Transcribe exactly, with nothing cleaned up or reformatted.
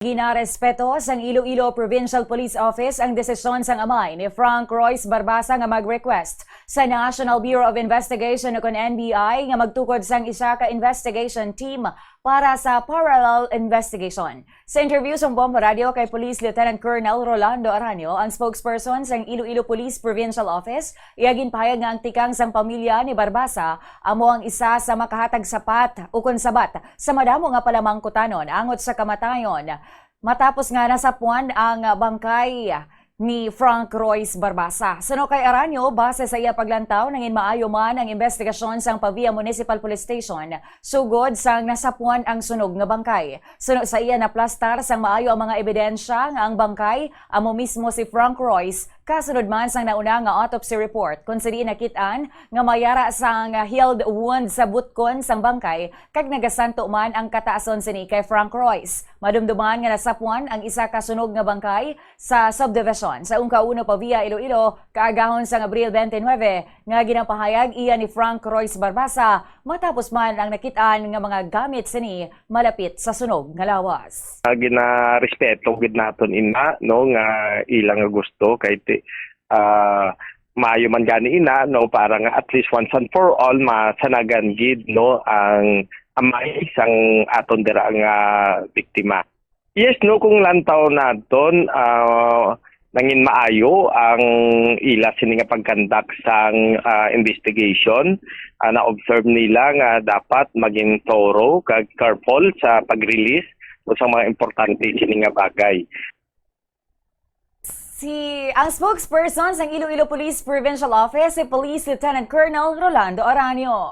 Ginarespeto sang Iloilo Provincial Police Office ang desisyon sang amay ni Frank Royce Barbasa nga mag-request sa National Bureau of Investigation o kon N B I nga magtukod sang isa ka investigation team para sa parallel investigation. Sa interview sang Bombo Radio kay Police Lieutenant Colonel Rolando Aranio, ang spokesperson sang Iloilo Police Provincial Office, iya ginpahayag nga ang tikang sang pamilya ni Barbasa amo ang isa sa makahatag sapat ukon sabat sa madamo nga palamangkutanon angot sa kamatayon matapos nga nasapwan ang bangkay ni Frank Royce Barbasa. Suno kay Aranio, base sa iya paglantaw, nangin maayo man ang investigasyon sang Pavia Municipal Police Station sugod sang nasapwan ang sunog nga bangkay. Suno sa iya, naplastar sang maayo ang mga ebidensya nga ang bangkay amo mismo si Frank Royce, kasunod man sang nauna nga autopsy report, kon sa diin nakit-an nga may ara sang healed wound sa butkon sang bangkay kag nagasanto man ang kataason sini kay Frank Royce. Madumduman nga nasapwan ang isa ka sunog nga bangkay sa subdivision sa Ungka Uno Pavia, Iloilo, kaagahon sang Abril twenty-nine, nga ginapahayag iya ni Frank Royce Barbasa matapos man ang nakit-an nga mga gamit sini malapit sa sunog nga lawas. Ah, ginarespeto gid naton ina, no, nga ila nga gusto kay ti-, ah, maayo man gani ina, no, para nga at least once and for all masanagan gid, no, ang amay sang aton dira nga biktima. Yes, no, kung lantaw naton, ah, nangin maayo ang ila sini nga pag-conduct sang, ah, investigation. Ah, na-observe nila nga dapat maging thorough kag careful sa pag-release o sa mga importante sini nga bagay. Si ang spokesperson sang Iloilo Police Provincial Office, si Police Lieutenant Colonel Rolando Aranio.